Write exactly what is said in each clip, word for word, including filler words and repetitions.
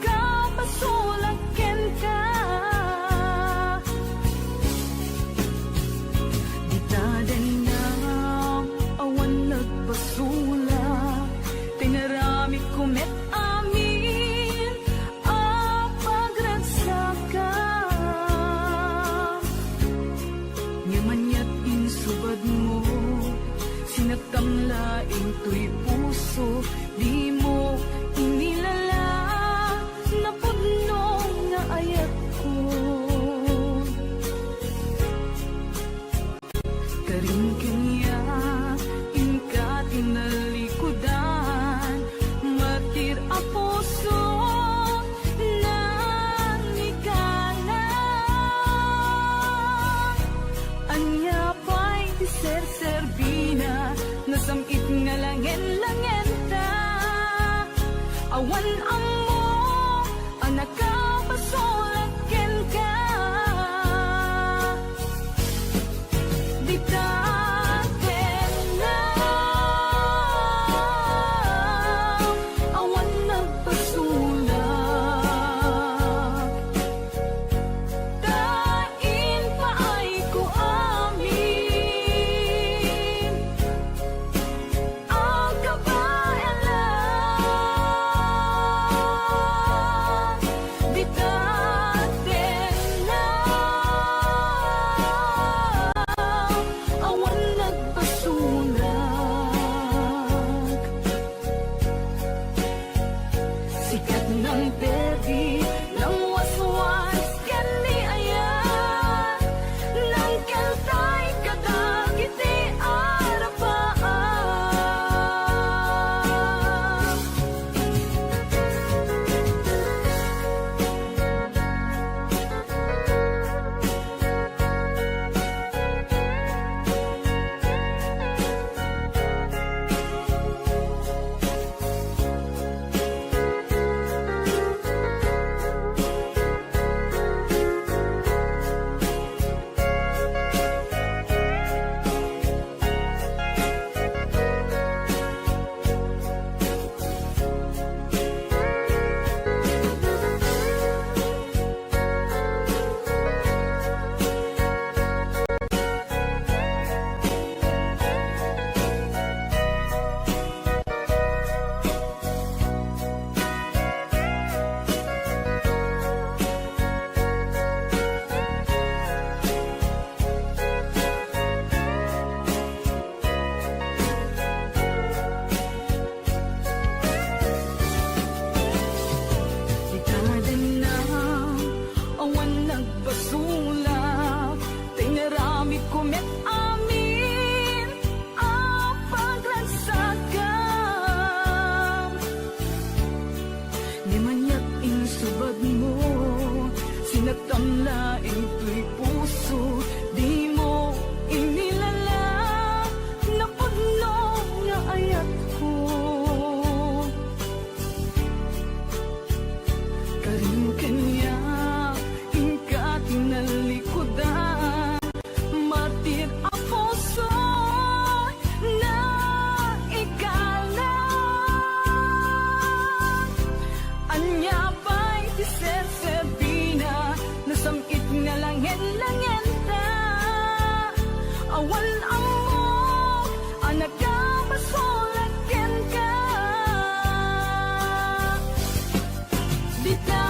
Kapasolak kenka. Dita daynam, awan nagpasolak. Tinaramidko met amin a pagragsakam. Ngem aniat insubadmo, sinaktam laeng toy puso, dimo inilala, napudno nga ayatko. Karin kaniak, inka ti nalikudan, martir a puso, nangikana. Ania pay ti serserbina, nasam-it nga langen-langenta. Awan ammo a nakapasolak kenka. Dita tengnam, awan nagpasolak. Ta impaayko amin a kabaelan. Dita tengnam, awan nagpasolak. Sikat nang perdi, nang waswas ken ni ayat, nang keltay kadagiti arapaam. Ita denna, awan nagpasulak, ta inaramidko met amin a paglagsakam. Ngem aniat insubadmo, sinaktam laeng toy puso, dimo inilala, napudno nga ayatko. Karin kaniak, inka ti nalikudan, martir a puso, naikana. Ania pay ti serserbina, nasam-it nga langen-langenta. Awan ammo a nakapasulak kenka. Dita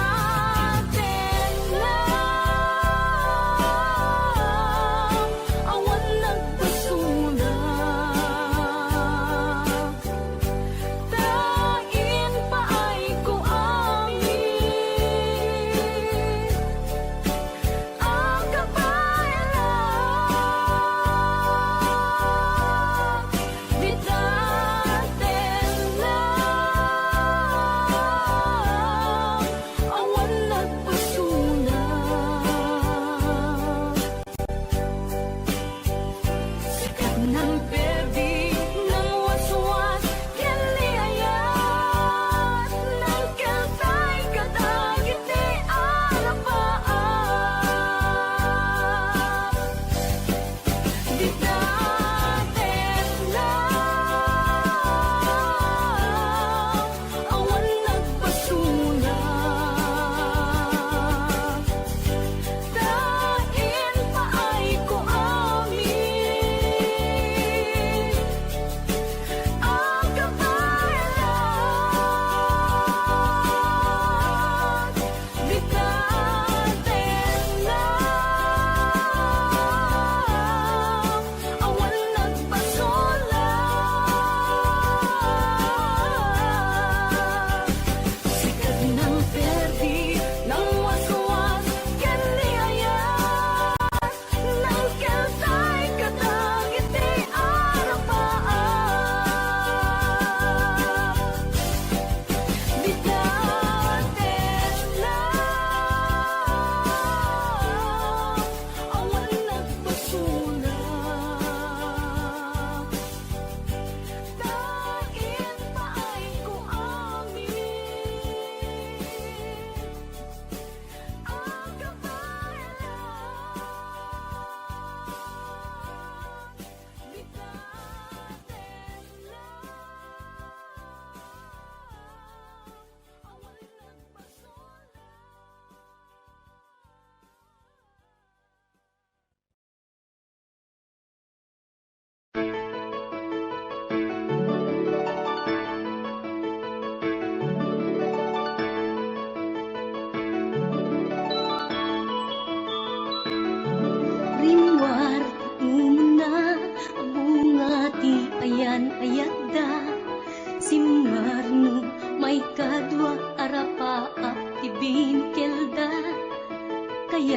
tengnam, awan nagpasulak. Ta impaayko amin a kabaelan.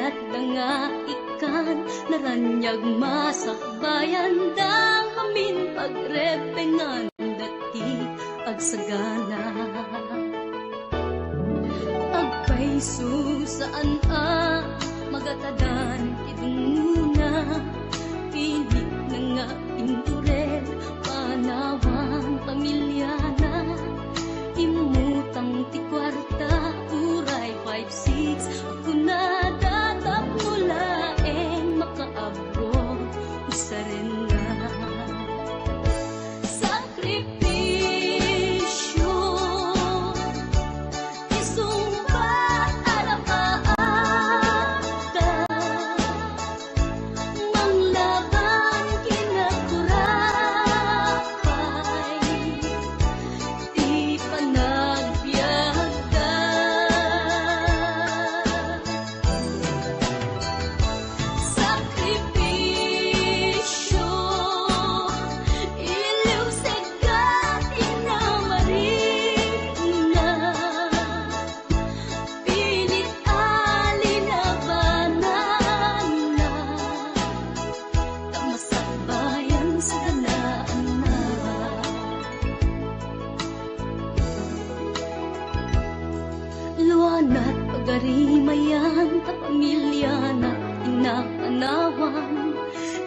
Adda nga ikkan, naraniag masakbayan, dang amin pagrebengan, dati agsagana. Agpayso saan a magatadan ti dungngona, pinitna nga inturel, panawan pamiliana. Immutang ti kuarta, uray five six, kunada, tapno laeng makaabroad, usarenna. Sakripisio, isungbat a napaakda, manglaban ken agkurapay ti panagbiagda. Sakripisio, iliwsegda ti namarinna, pilit a linabananna, ta masakbayan saganaanna. Luanat pagarimayan ta pamiliana ti napanawan,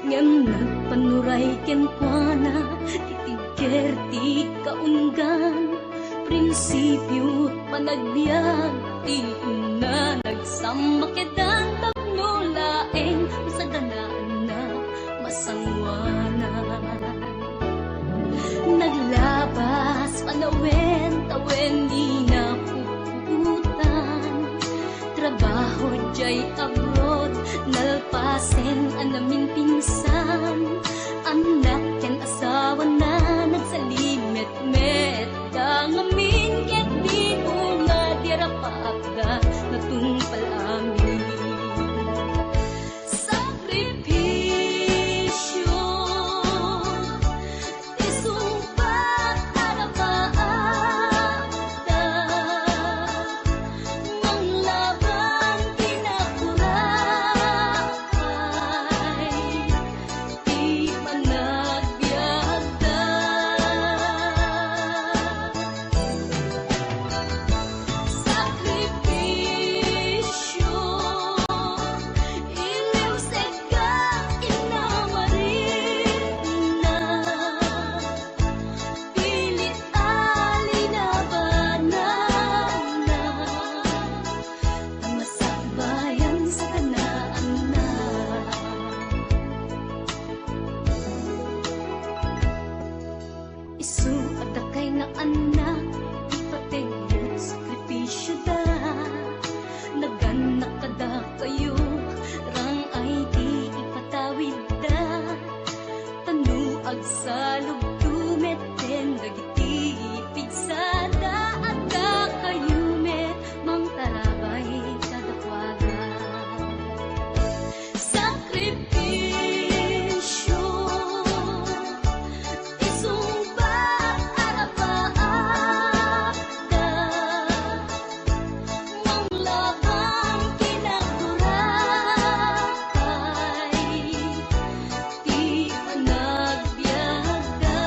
ngem nagpanuray kenkuana ti tigger ti kaunggan. Prinsipio panagbiag ti inna, nagsammaketdan tapno laeng masaganaanna, masangoanan. Naglabas panawen, tawen, dina puputan. Trabaho diay abroad, nalpasen a naminpinsan. Annak ken asawana, nagsalimetmet da ngamin, ket di unga di rapaatda natungpal amin. Sakripisio, isungbat a napaakda, manglaban ken agkurapay ti panagbiagda. Sakripisio, iliwsegda ti namarinna, pilit a linabananna, ta masakbayan saganaanna. Isu a dakay nga annak, ipateg sakripisioda. Nagannak kadakayo, rang-ay ti ipatawidda. Ta no agsalubto met ken dagiti pigsada, adda kayo met mangtarabay kadakuada. Sakripisio, isungbat a napaakda, manglaban ken agkurapay ti panagbiagda.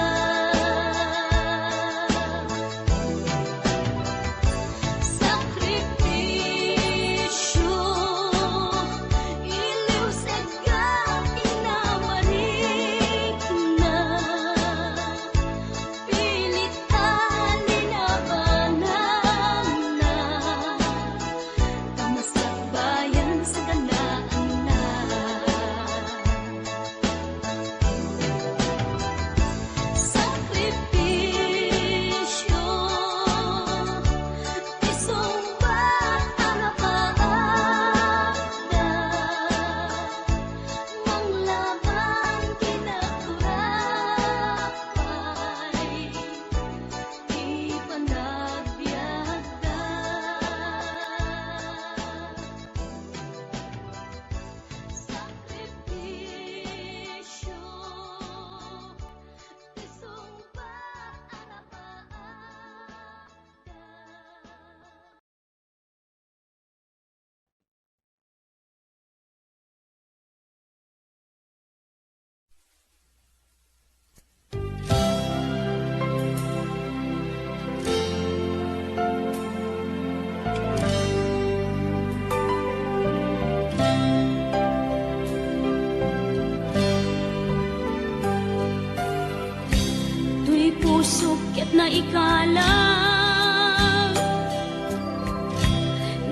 pusok ket naikalang,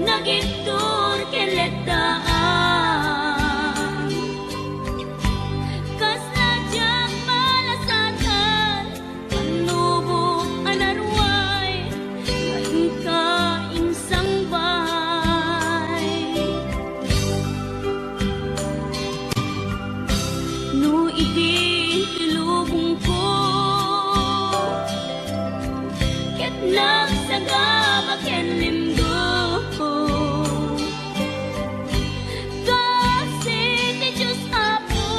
nagibtur ken letdaan. Kasla diak malasatan, pannubok a naruay, nga inka insangbay. No idi ti lubongko, ket nagsagaba ken limgo, kasi ti Dios Apo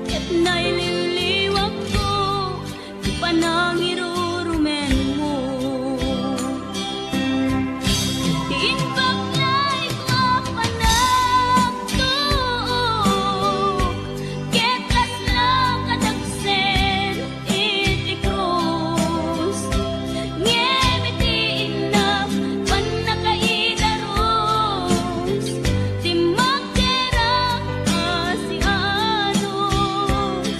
ket nailiwliwakko ti panangirurumenmo. Imbag laeng a panagtuok, ket kasla kadagsen iti krus. Ngem iti innak pannakaidarus, ti magdera a sianus.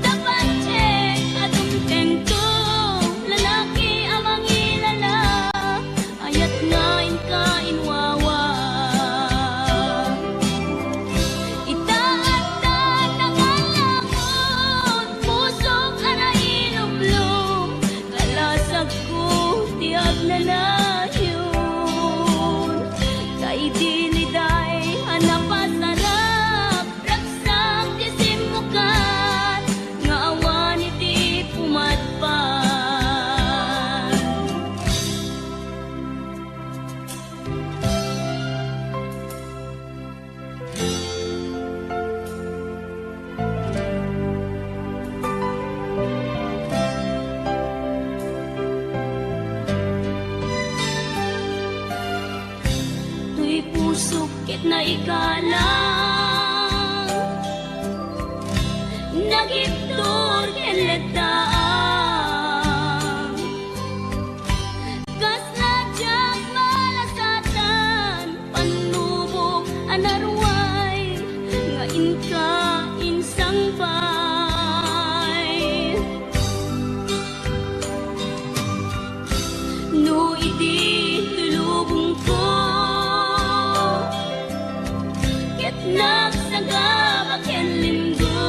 Tapatek a dumtengto, lalaki a mangilala, ayat nga inka inwawa. Ita adda nangalangon, pusok a nailumlom, kalasagko ti agnanayon. Kay diliday a napasarap, ragsak ti simmukan, nga awan iti pumadpad. Toy pusok ket naikalang, nagibtur ken letdaan. Kasla diak malasatan, pannubok a naruay, nga inka insangbay. No idi ti lubongko, ket nagsagaba ken limgo,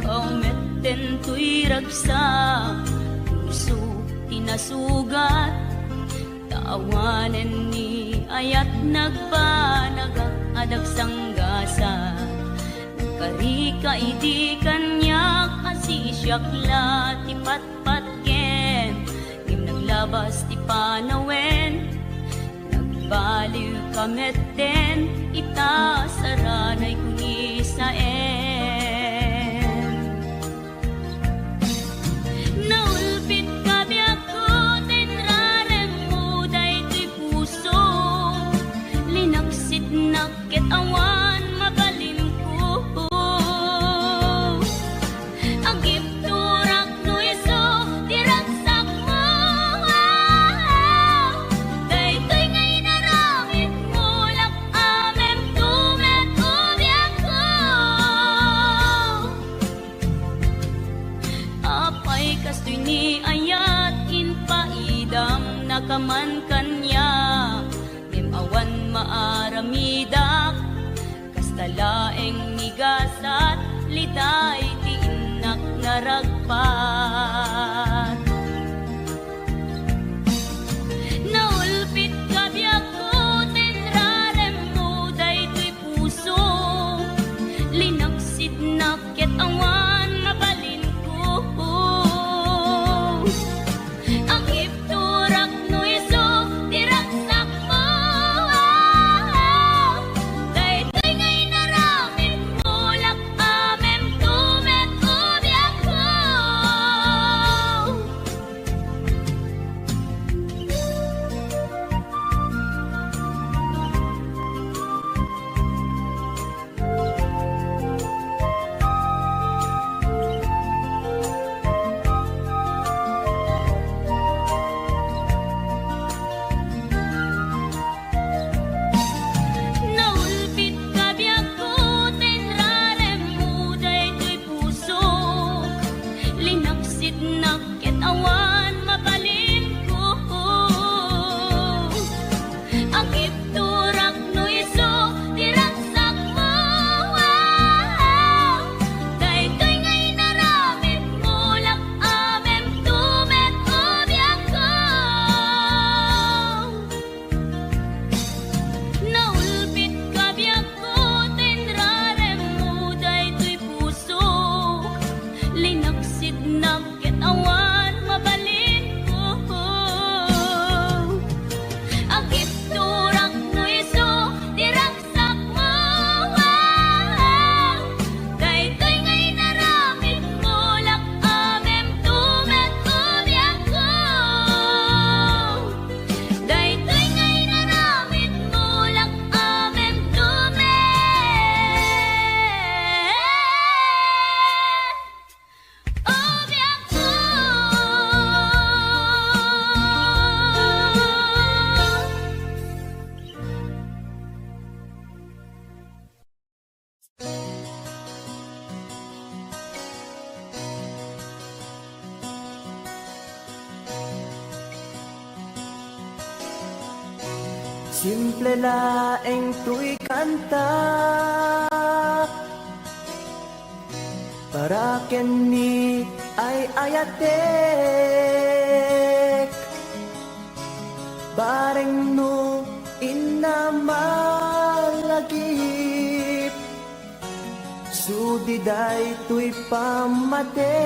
Kaw met daytoy ragsak, puso ti nasugat. Ta awanen ni ayat nagbanagak a dagsanggasat. Nagkarika idi kaniak a siak la ti patpatgen, ngem naglabas ti panawen. Nagbaliwka metten ita saranay kunisaen. Naulpitka biagko ta inraremmo daytoy puso. Linaksitnak ket awan mabalinko. Agibturak no isu ti ragsakmo. Daytoy nga inaramidmo, lak-amemto met biagko. Apay kastoy ni ayat, impaidamnaka man kaniak, ngem awan maaramidak. Kasta laeng ni gasat, liday ti innak naragpat. Naulpitka biagko ta inraremmo daytoy puso. Linaksitnak ket awan mabalinko. Agibturak no isu ti ragsakmo. Daytoy nga inaramidmo, lak-amemto met biagko. Naulpitka biagko ta inraremmo daytoy pusok. Linaksitnak ket awan mabalinko. Agibturak no isu ti ragsakmo. Daytoy nga inaramidmo, lak-amemto met biagko. Naulpitka biagko ta inraremmo daytoy pusok. Linaksitnak ket awan mabalinko. Agibturak no isu ti ragsakmo. Daytoy nga inaramidmo, lak-amemto met biagko. Daytoy nga inaramidmo, lak-amemto met. O biagko. Simple laeng toy kanta. Para ken ni ay-ayatek, bareng no inna malagip, sudi daytoy pammateg.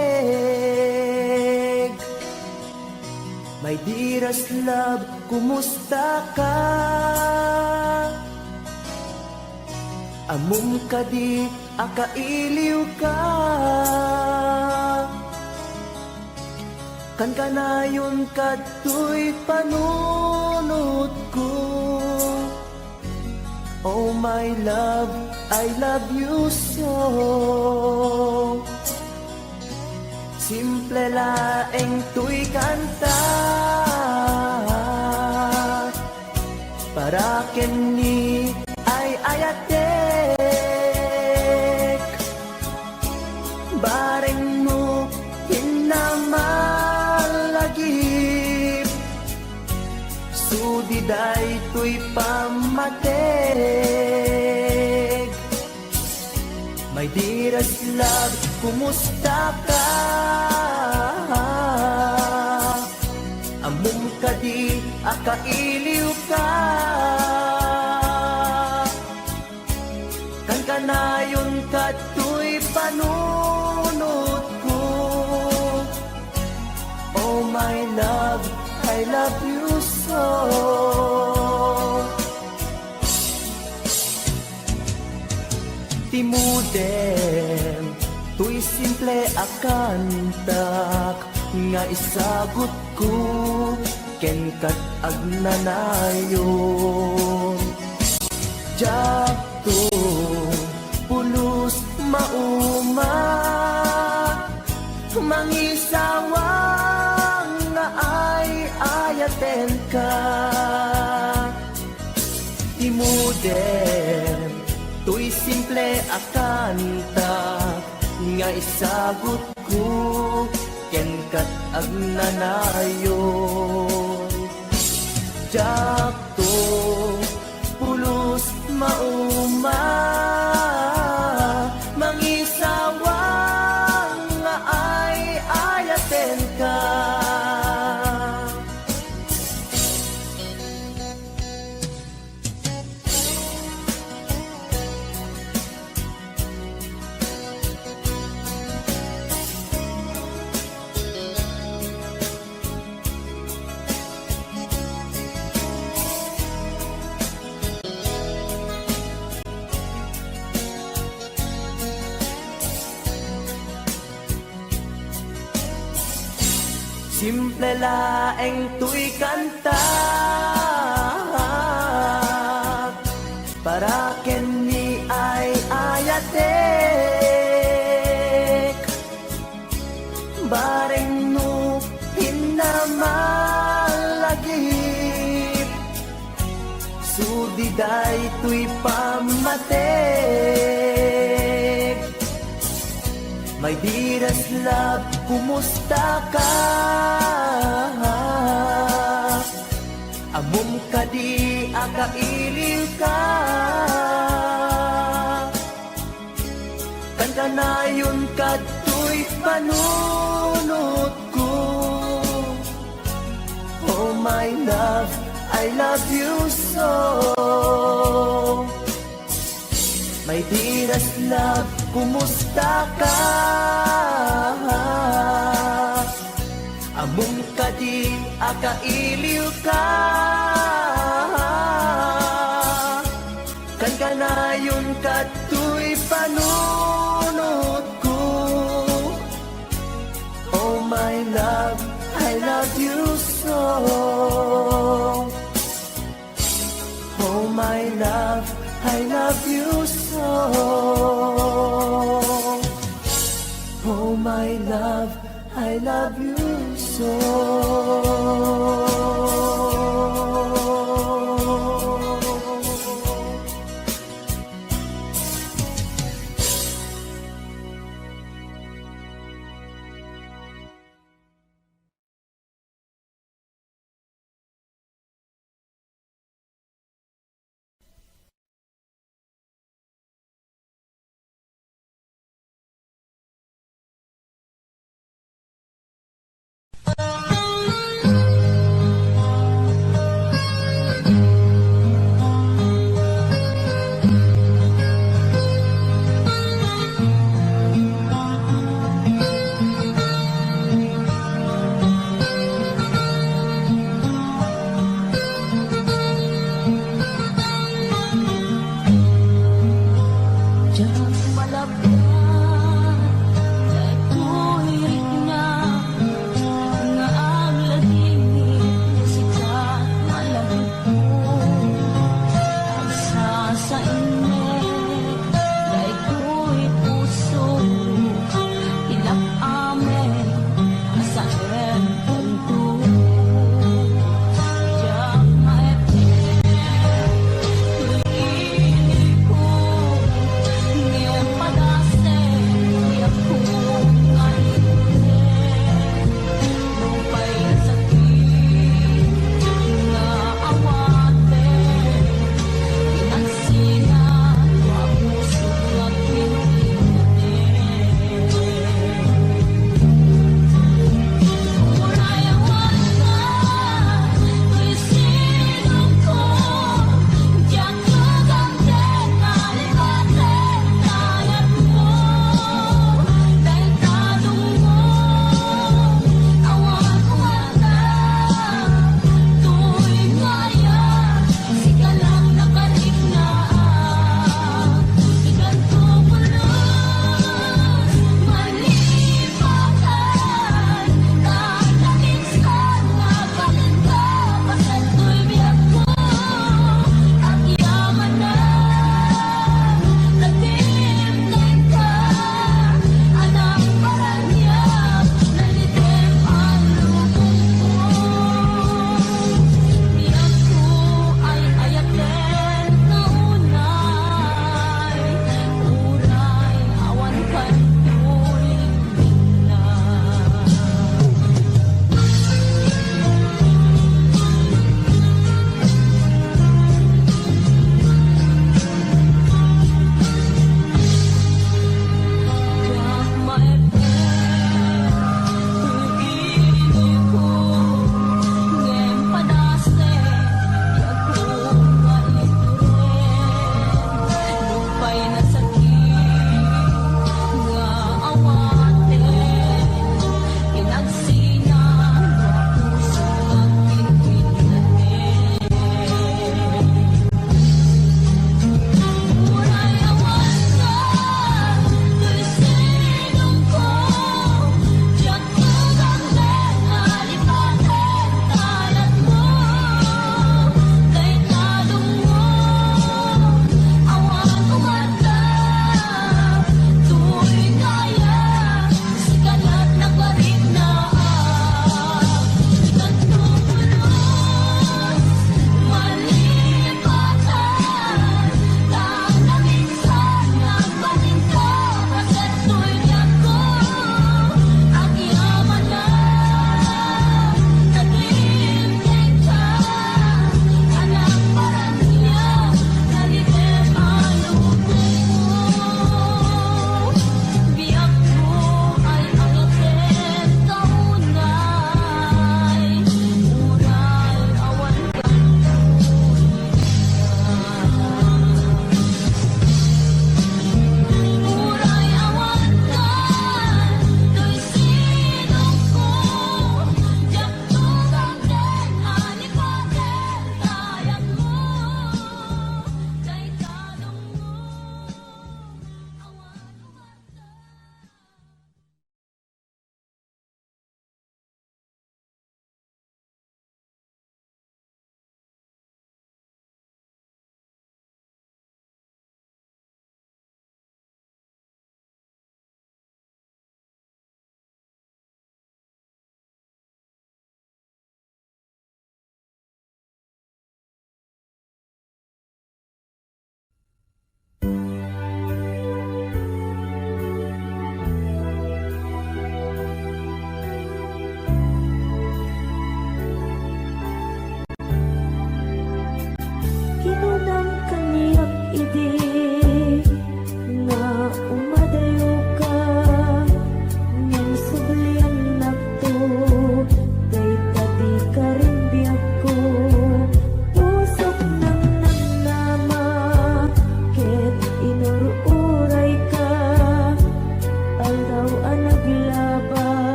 My dearest love, kumusta ka? Ammom kadi a kailiwka? Kankanayon kadtoy panunotko. Oh my love, I love you so. Simple laeng toy kanta. Para ken ni ay-ayatek, bareng no inna malagip, sudi daytoy pammateg. My dearest love, Kumusta ka? Ammom kadi a kailiw ka? Kankanayon kadtoy panunotko. Oh my love, I love you so. Ti modem toy simple a kantak nga isagutko ken kat agnanayon. Diakto pulos mauma, mangisawang nga ay-ayatenka. Ti modem toy simple a kantak nga isagutko ken kat agnanayon. Diakto pulos mauma, mangisawang nga ay-ayatenka. Simple laeng toy kantak para ken ni ay-ayatek. Bareng no pinamallagip, sudi daytoy pammatek. My dearest love, kumusta ka? Ammom kadi a kailiw ka? Kankanayon kadtoy panunotko. Oh my love, I love you so. My dearest love, kumusta ka? Ammom kadi a kailiw ka? Kankanayon kadtoy panunotko. Oh my love, I love you so. Oh my love, I love you so. Oh my love, I love you so.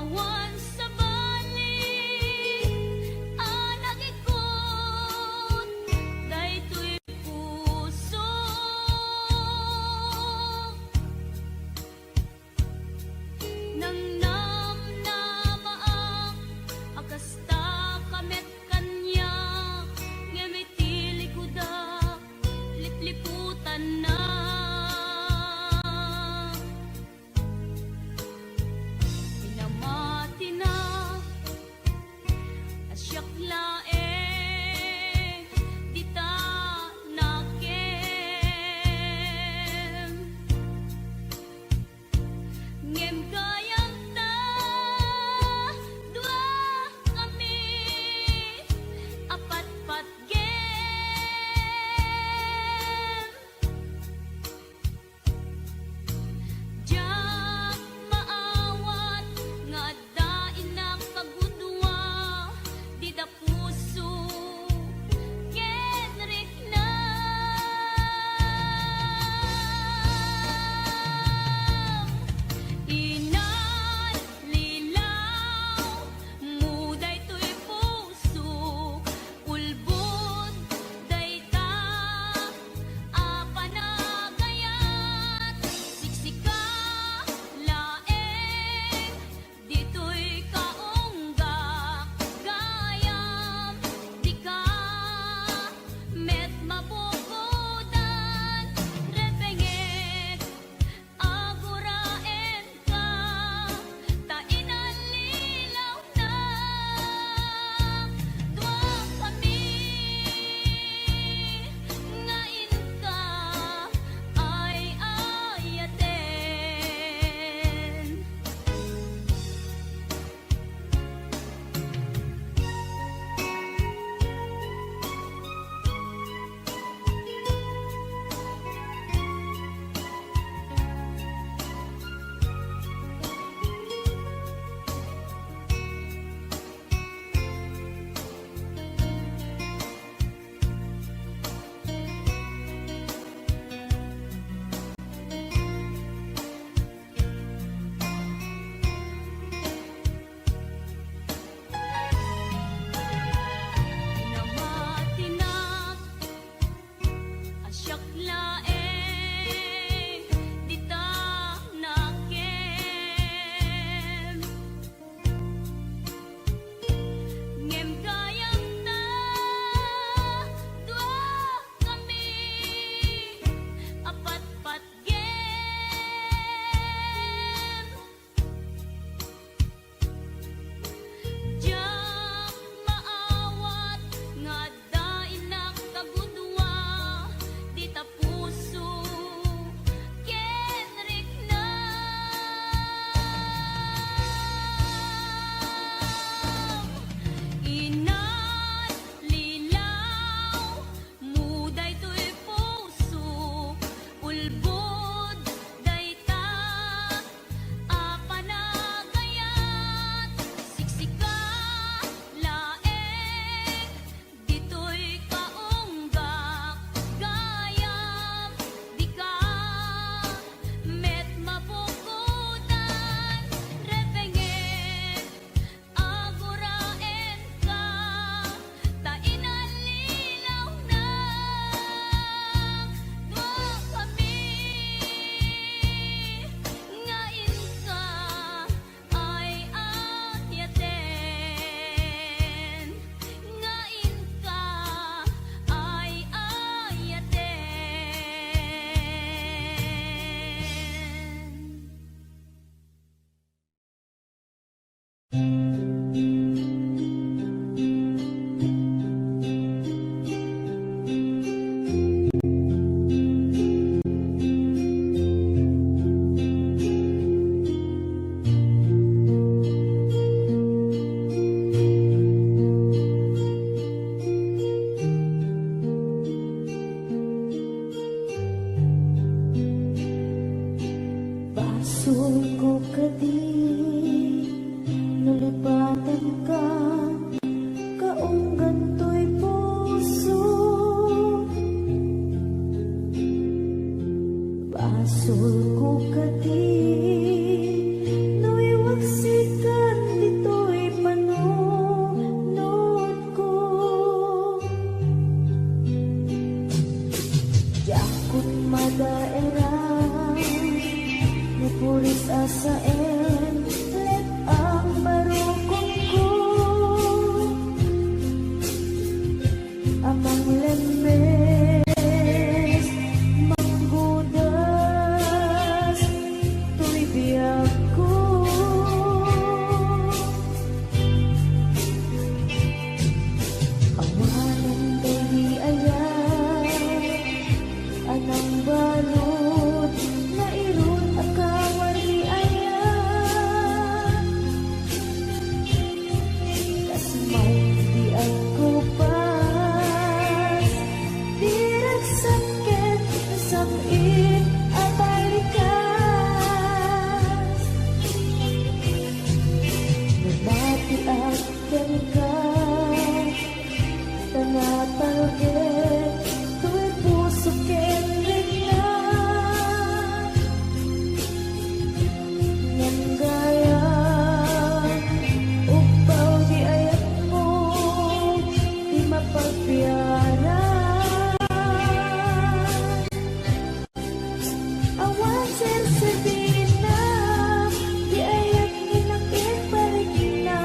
Awan sabali a nagikot daytoy puso. Nangnamnamaak a kasta ka met kaniak, ngem iti likudak, lipliputanna. Minamat ti agkenka, ta natalged toy puso ken rikna. Ngem gayam, ugpaw ti ayatmo, ti mapagbiaran. Awan serserbina ti ayat nga inakparikna,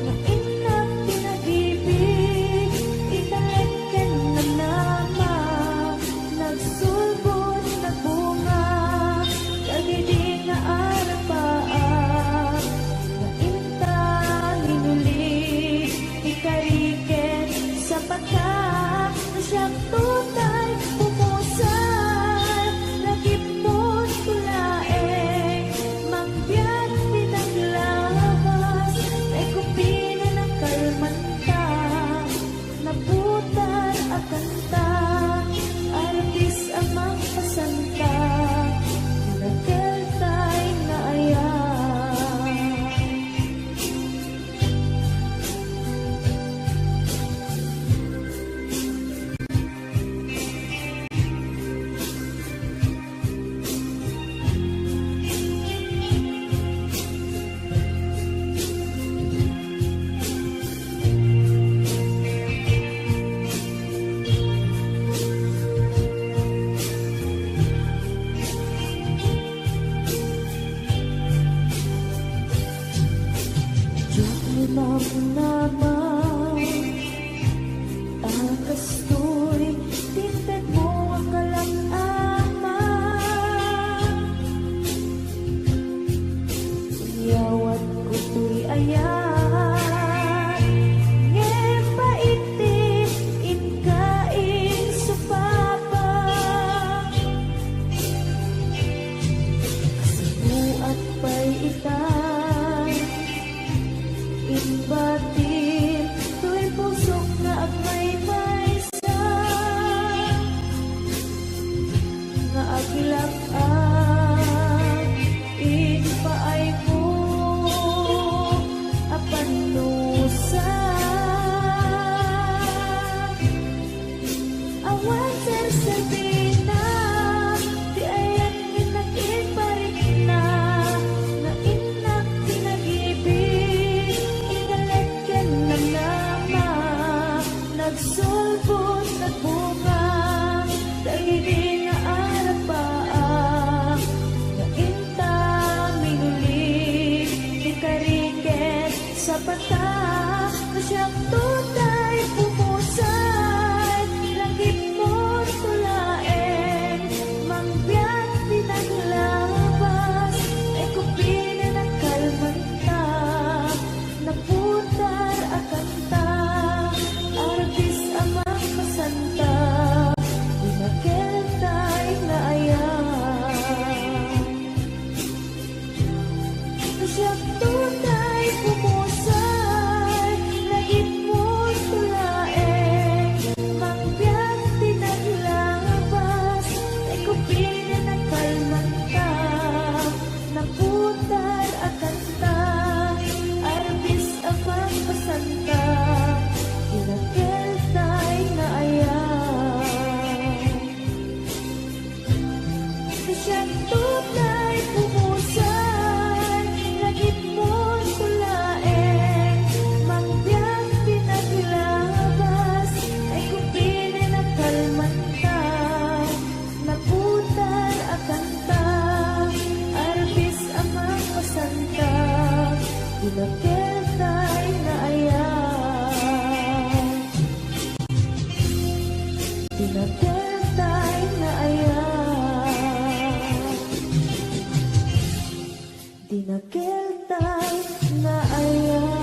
nga innak pinag-ibig, italek ken namnama, nagsulbod, nagbunga, dagidi nga arapaak, nga inta minuli, ikariken, sapata, no siak toy tay pumusay, lagipon to laeng, mangbiag ti naglabas, ay kupinen a kalmanta, naputar a kanta, arbis a mangpasanta, ti nakeltay nga ayat. Diak namnama a kastoy ti intedmo a kalam-ama. Inyawatko toy ayat, ngem pait ti inka insupapa. Kasapuat pay ita, imbatim toy pusok nga agmaymaysa, nga aglak-ak iti paayko a pannusa. Awan serserbina ti ayat nga innak iparikna, nga innak pinag-ibig, italek ken namnama, nagsulbod, nagbunga, dagidi nga arapaak, nga inta minuli, ikariken, sapata, no siak toy tay pumusay, lagipon to laeng, mangbiag ti naglabas, ay kupinen a kalmanta, naputar a kanta, arbis a mangpasanta, ti nakeltay nga ayat. No siak toy tay pumusay, lagipon to laeng, mangbiag ti naglabas, ay kupinen a kalmanta, naputar a kanta, arbis a mangpasanta, ti nakeltay nga ayat. Siak toy tay pumusay, lagipon to laeng, mangbiag ti naglabas, ay kupinen a kalmanta, naputar a kanta, arbis a mangpasanta, ti nakeltay nga ayat. Ti nakeltay nga ayat. Ti nakeltay nga ayat.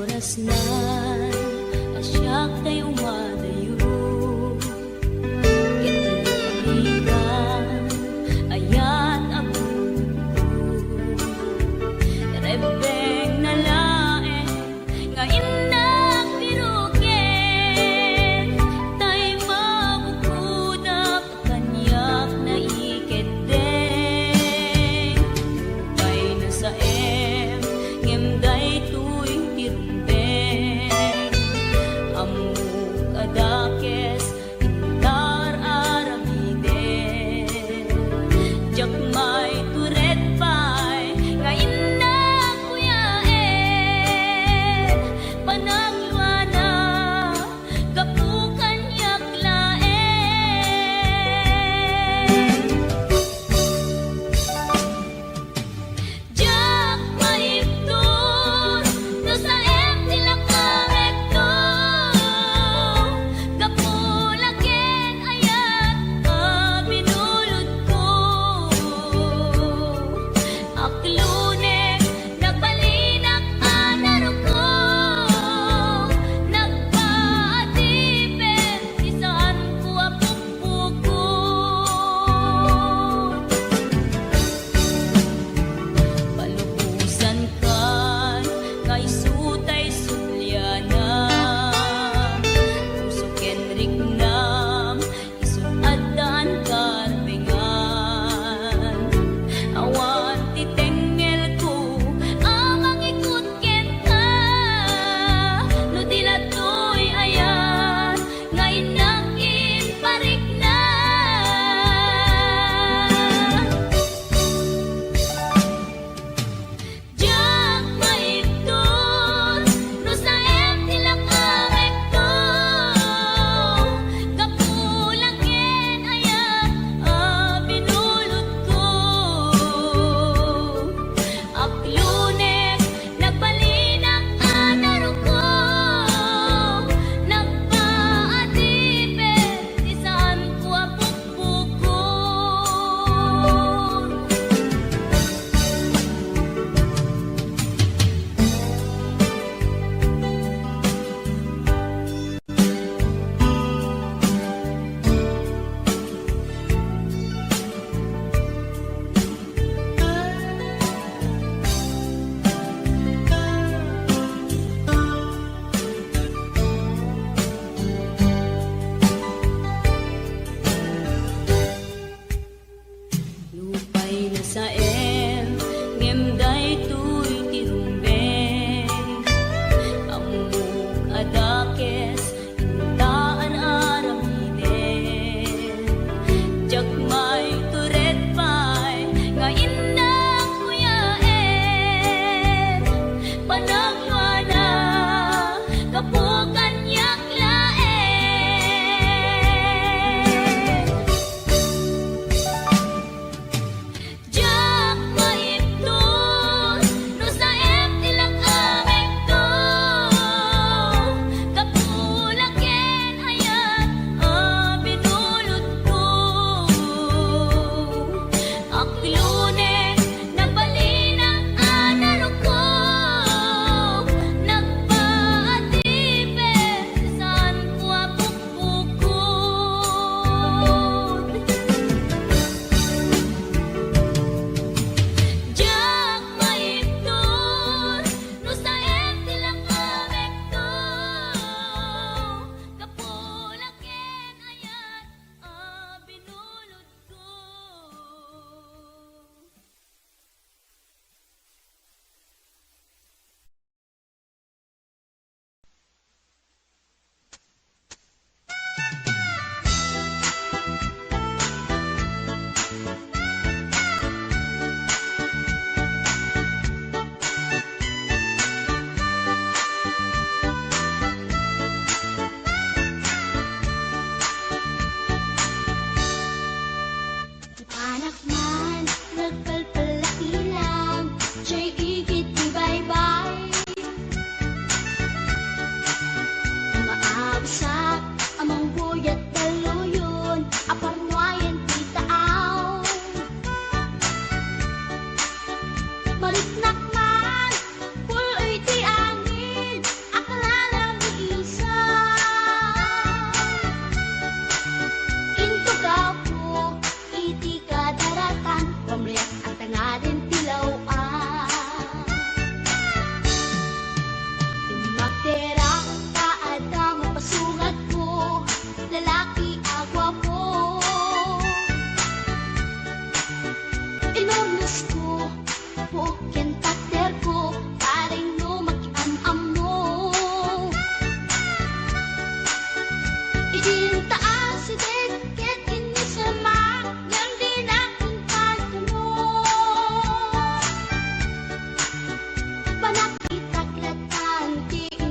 Orasnan a siak tay umadayo, ket lukalikan, ayat a bukko. Rebbengna laeng nga innak piruken, tay mabukodak kaniak naikeddeng. Nupay nasaem, ngem daytoy ti rumbeng. Ammok a dakes, intar aramiden. Diak maitured pay nga innak kuyaen.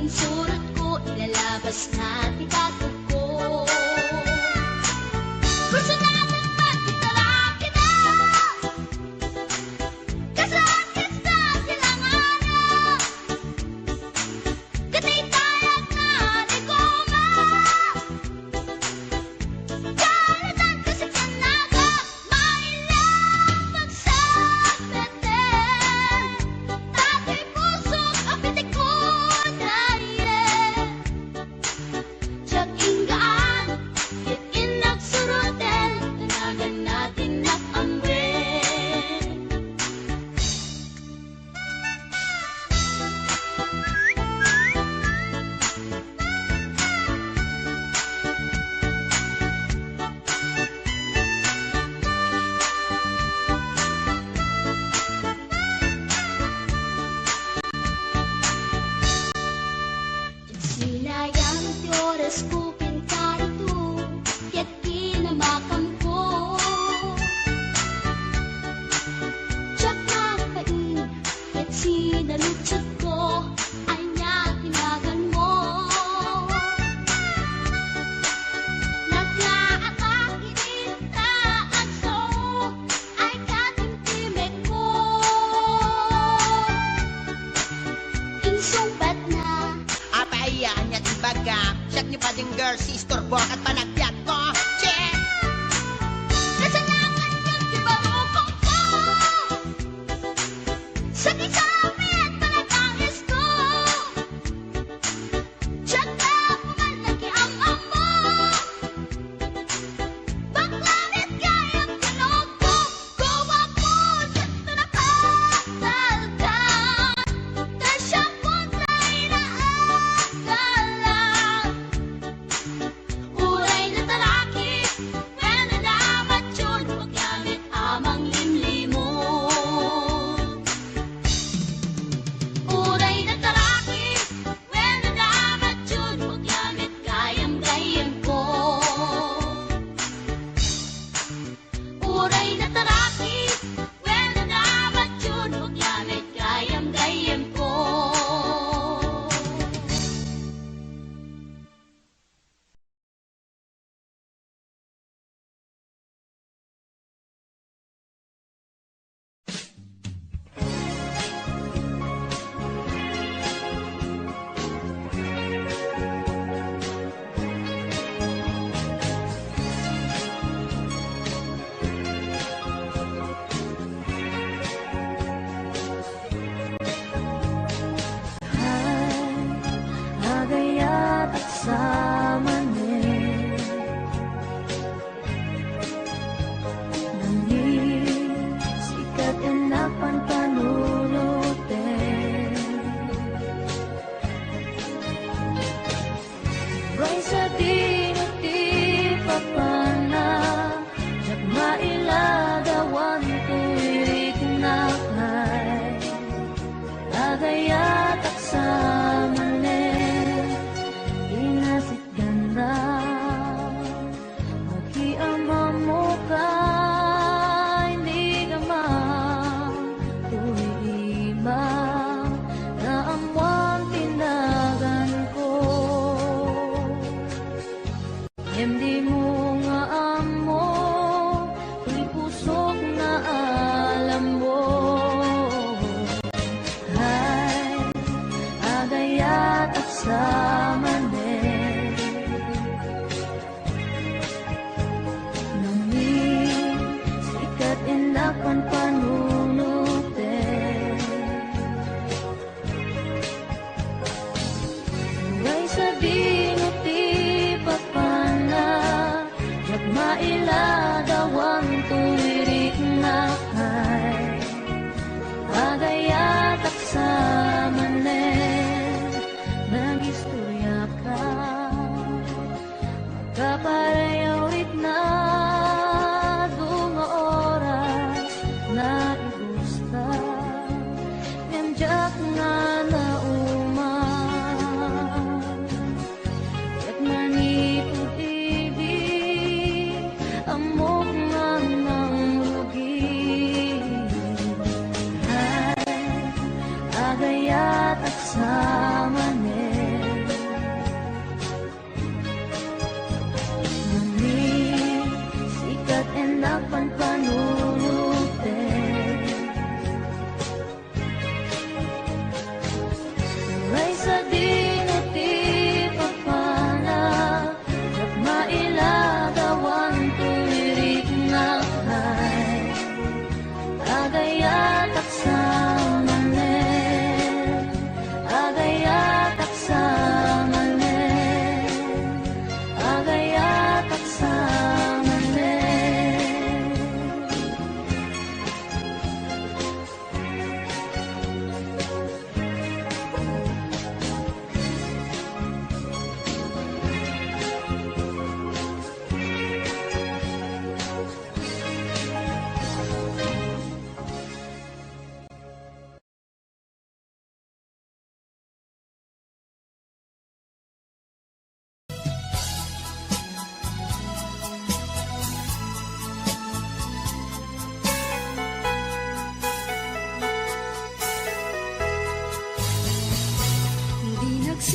Insurotko, ilalabasna ti tatedko. Personalan met ti tarakida. Kas artista ti langana. Ket itayagna ni Goma. Kalutan kasi kanaga, maila pagsapeten. Datoy pusok a pitikudayen. Diak inggaan, ket innak suroten, tanagan natin nak amwen. Sinayang ti orasko ken karito, ket kinamakamko. Diak nagpain, ket sinaludsodko, ania ti naganmo? Naglaaka idi ta agso, ay katimtimekko. Insungbatna. Apay, ania ti ibaga? Siak ni Pading Girl, si istorbo ket panagbiagko. Che! Kasanakan ket ti barukongko. Sakisapit panapangisko. Diak la pumal nakiam-ammo. Bakla met gayam ti lubko, guwapo, sakto na pagtalkan. Kasya kontra inaagalan. Uray natarakis, wenno namature, bakla met a manglimlimo. Uray natarakis, wenno namature, bakla met gayam-gayyemko. Uray natarakis, wenno namature, bakla met gayam-gayyemko. Ay, agayat ak sa manen. Nangin, sikat en a panpanunoten. Uray sadino ti papanna, diak mailadawan toy riknak ay. Agayatak sa manen, inasitganna. Makiamammo ka, inigama, toy iba, naammoan ti naganko. Ngem dimo nga ammo, ti pusok nga alammo. Ay, agayatak sa manen. Nangin, sikat innak panpanunoten. Uray sadino ti papanna, diak mailadawan toy riknak ay. Agayatak sa manen, nagistor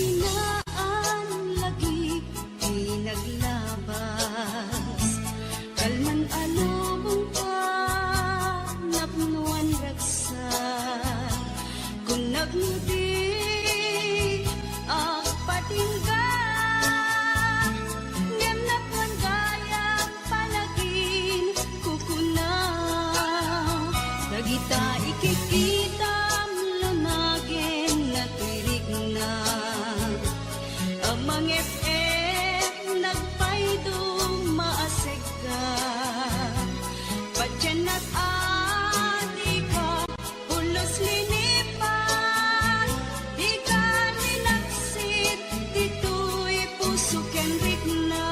Inaan lagi ti naglabas, kalman a lubong ta napnoan ragsak. Kunnak no di agpatingga, ngem napnoan gayam panaginkukuna. Dagita ikikitam lunagen natoy rikna. Amang F F nagpayduma a segga. Patiennak a dika pulos linipat, dika linaksid ditoy puso ken rikna.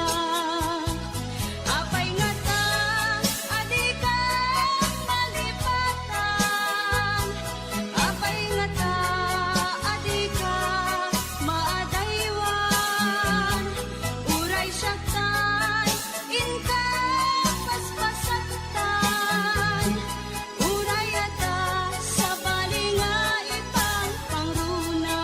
Apay ngata a dika malipatan? Apay ngata a dika maadaywan? Uray siak tay inka paspasaktan. Uray adda sabali nga ipangpangruna.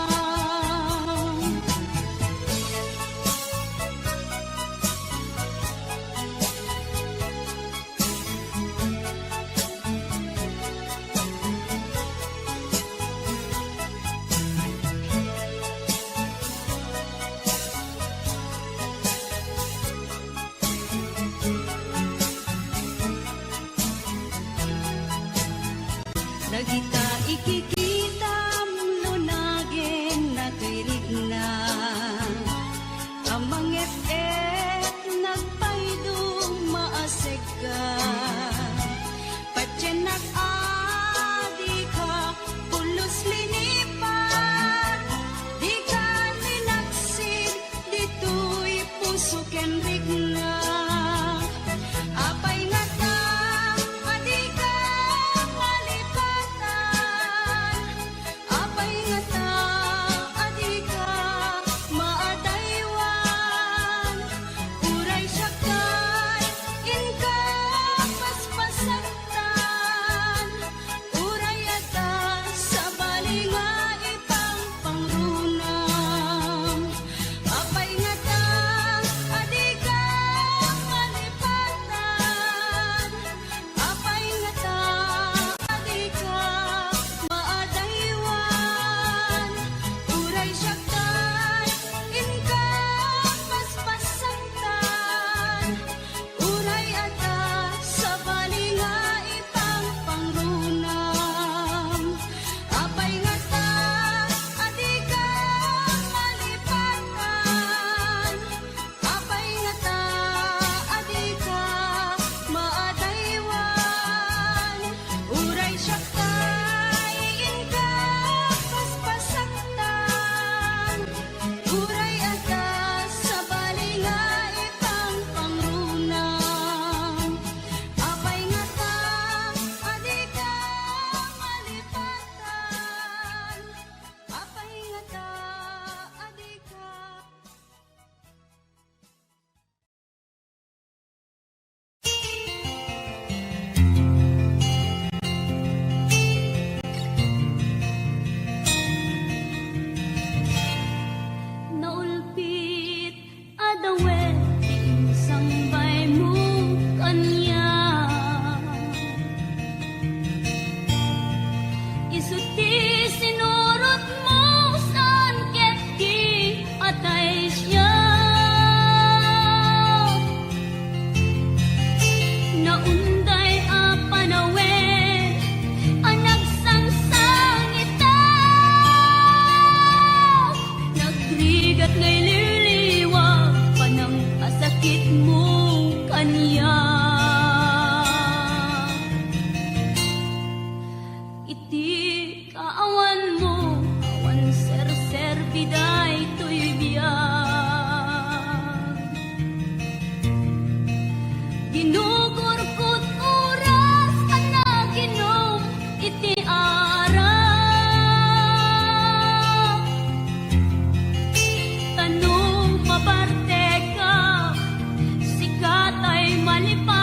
Dagita ikikitam lunagen natoy rikna. Amang F F nagpayduma a segga. Patiennak a dika pulos linipat, dika linaksid ditoy puso ken rikna. Apay ngata a dika malipatan? Apay ngata a dika maadaywan? Uray siak tay inka paspasaktan. Uray adda sabali nga ipangpangrunam. Apay ngata a dika malipatan? Apay ngata a dika maadaywan? Uray siak tay inka paspasaktan. Uray adda sabali nga ipangpangrunam. Apay ngata a dika malipatan? Apay ngata a dika maadaywan? Uray siak tay inka paspasaktan. Uray adda sabali nga ipangpangrunam. Apay ngata a dika malipatan? Apay ngata a dika Naulpit a dawet ti insangbaymo kaniak. Isu ti sinurotmo saan ket ti atay siak. Naunday a panawen a nagsangsangita, nagrigat nga ililiwa panangkasakitmo kaniak. Iti kaawanmo, awan serserbi daytoy biag. Ginugurkot oras a naginum iti arak. Ta no maparteka, sika tay malipaw.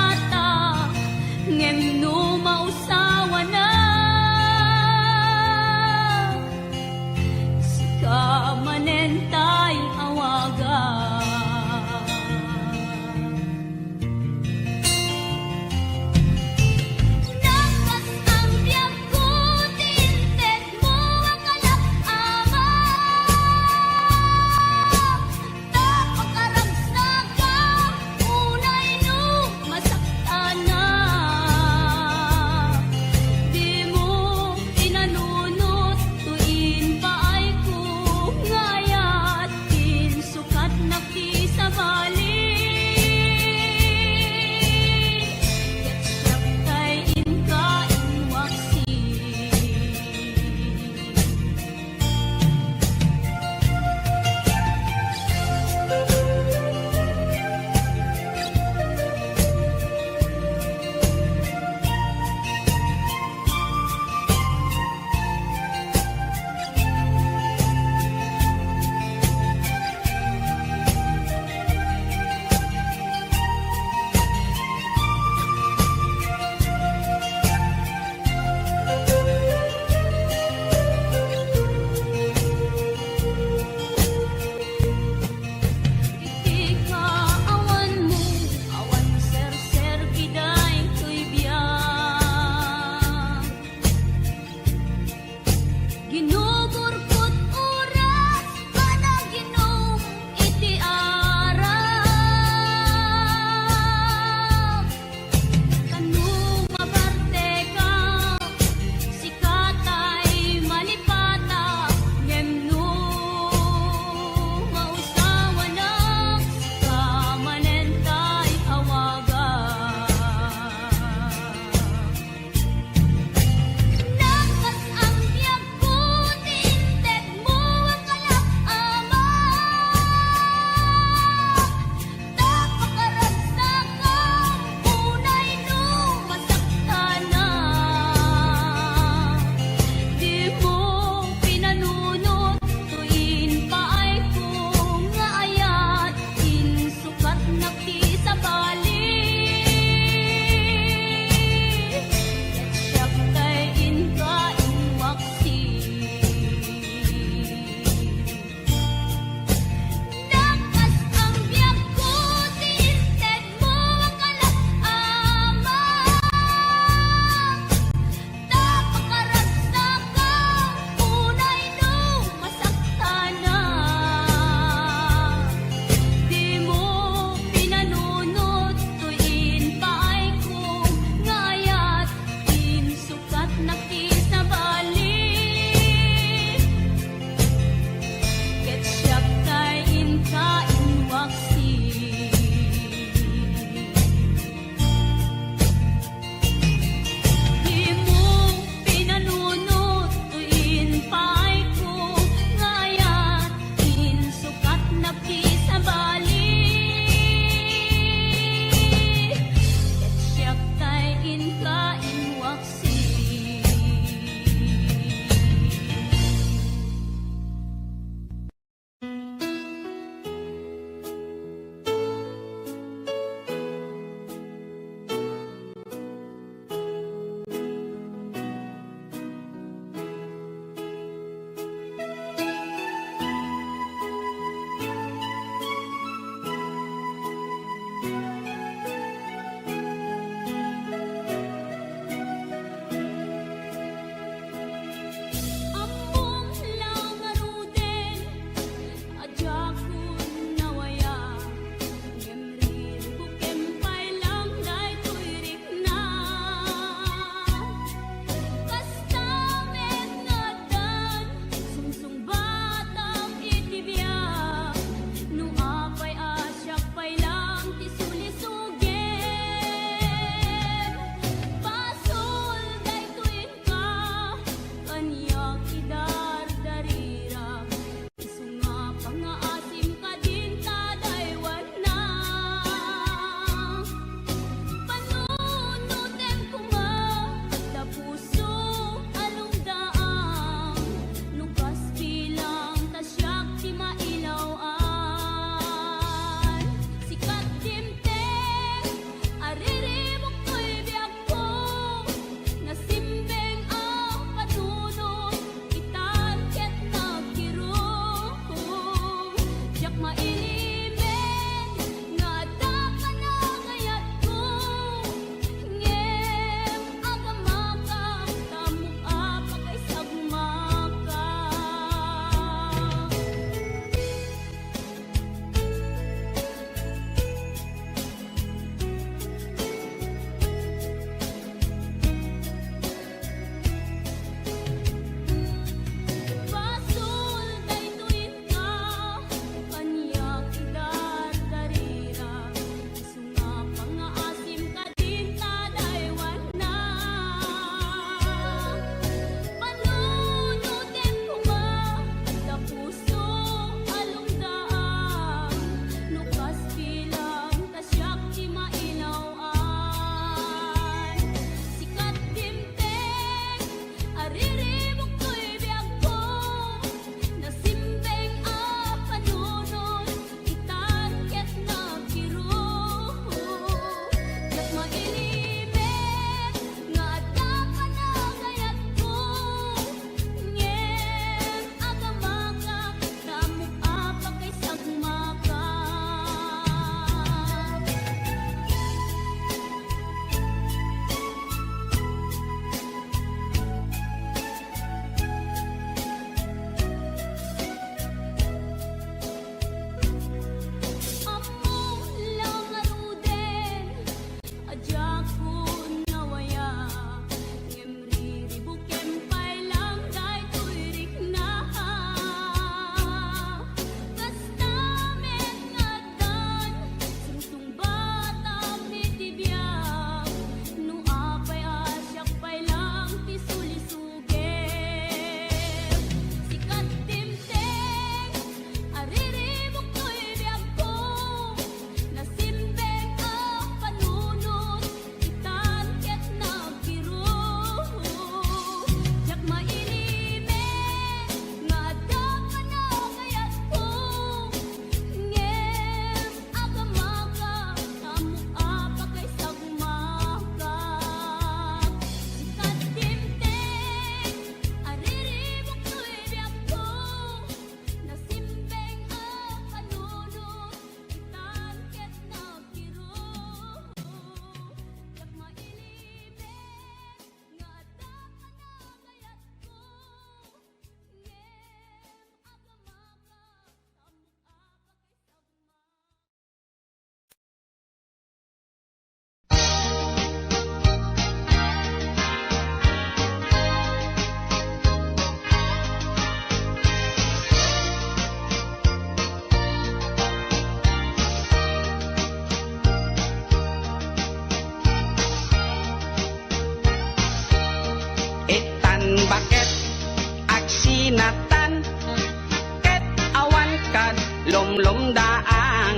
lumlumdaang.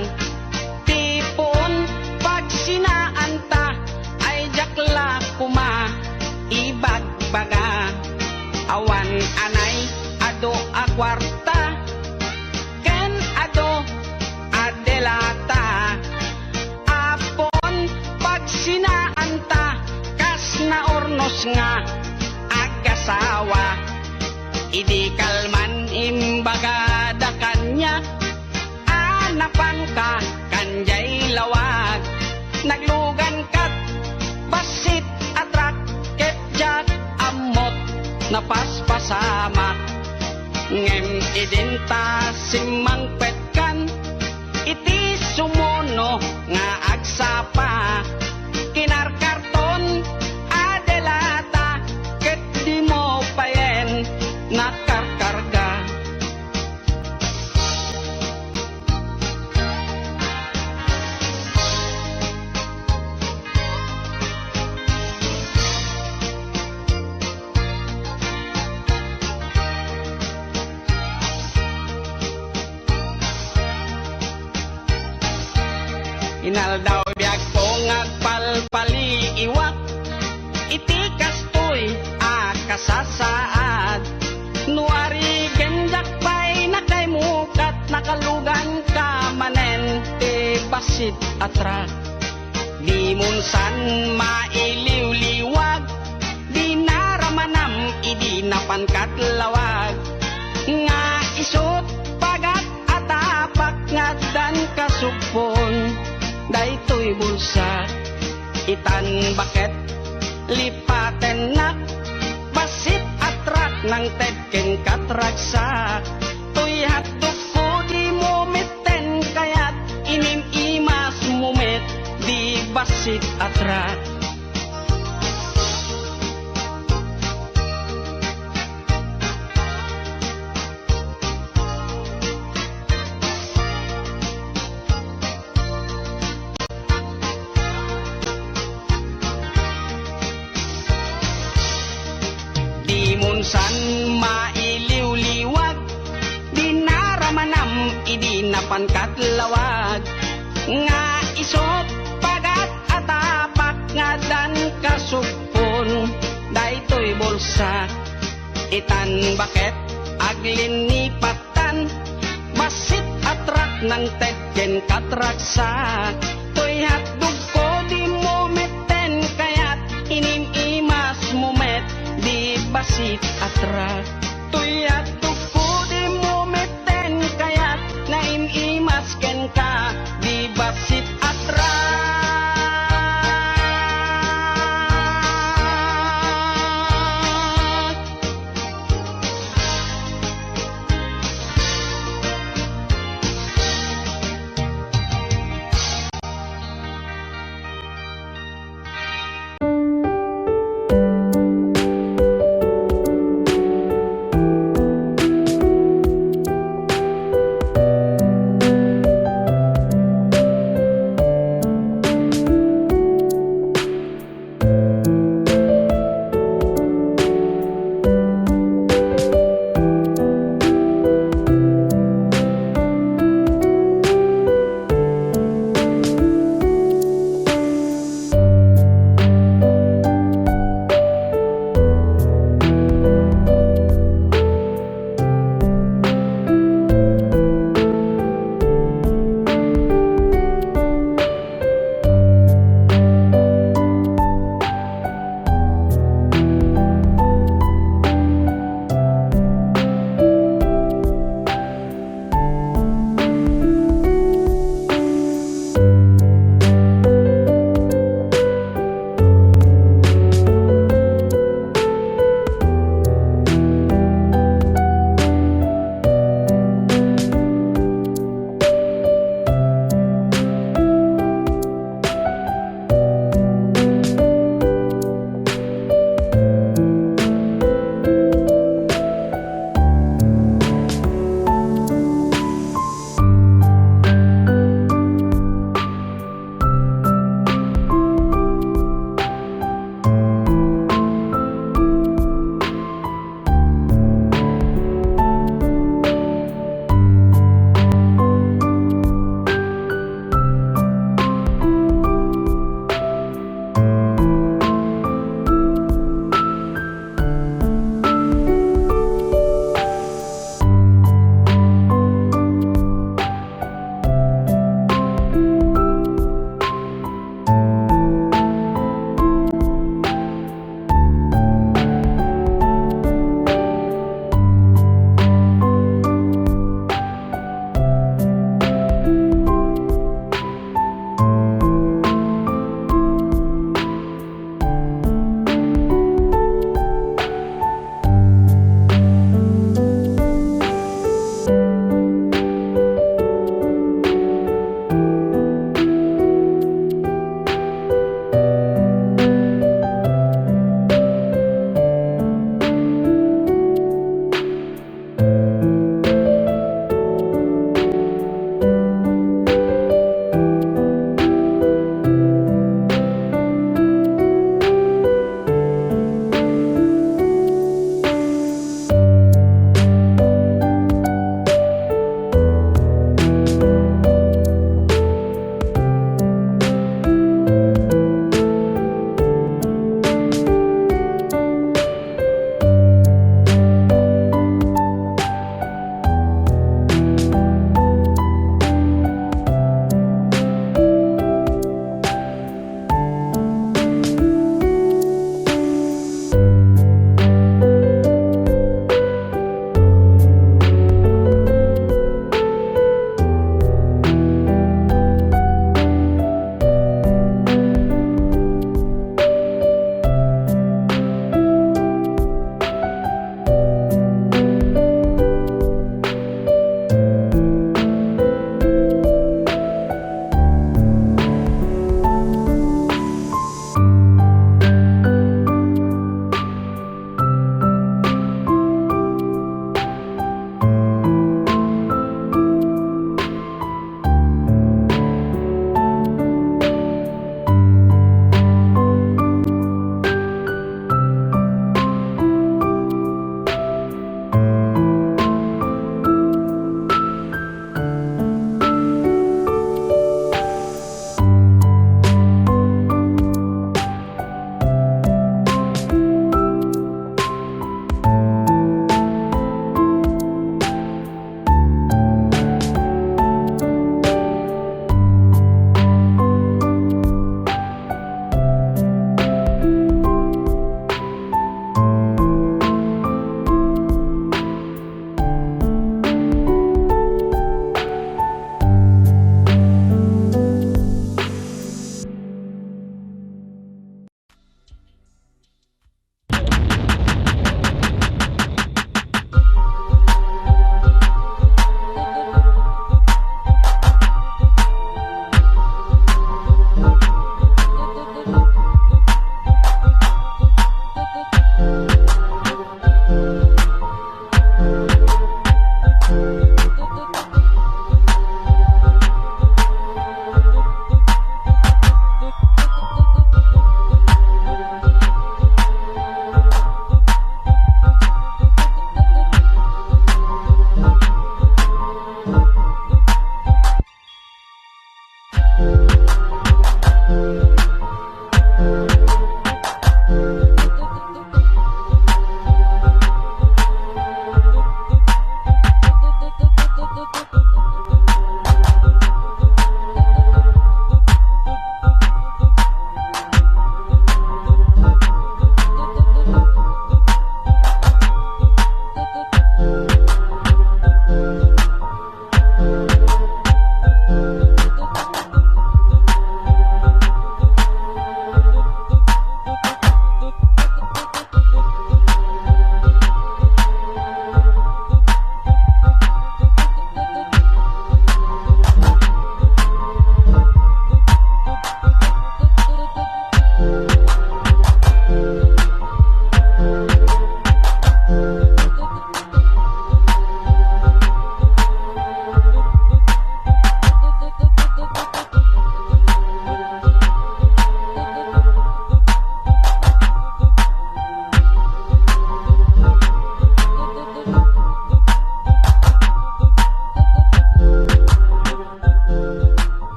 Ti puon pagsinaanta ay diak la koma ibagbaga. Awan anay adu a kuarta ken adu a delata. Apon pagsinaanta kas naurnos nga agasawa. Idi kalman imbagada kaniak a napanka kan diay lawag. Naglugankat bassit a truck ket diak ammot napaspasamak. Ngem idinta simmangpetkan iti sumuno nga agsapa, kinarkarton a delata ket dimo payen nakarkarga. Inaldaw biagko nga agpalpaliiwak iti kastoy a kasasaad. No arigen diak pay nakaimukat, nakaluganka manen ti bassit a truck. Dimon san mailiwliwag, di naramanam idi napankat lawag. Nga isut' pagat a tapak nga addan kasugpon daytoy bulsa. Itan baket lipatennak, bassit a truck nangted ken katragsak. Toy hotdogko dimo metten kayat, inim-imasmo met di bassit a truck. Dimon san mailiwliwag, di naramanam idi napankat lawag. Nga isut' pagat a tapak nga addan kasugpon daytoy bulsa. Itan baket aglinnipattan, bassit a truck nangted ken katragsak. Toy hotdogko dimo metten kayat, inim-imasmo met di bassit a truck. Toy hot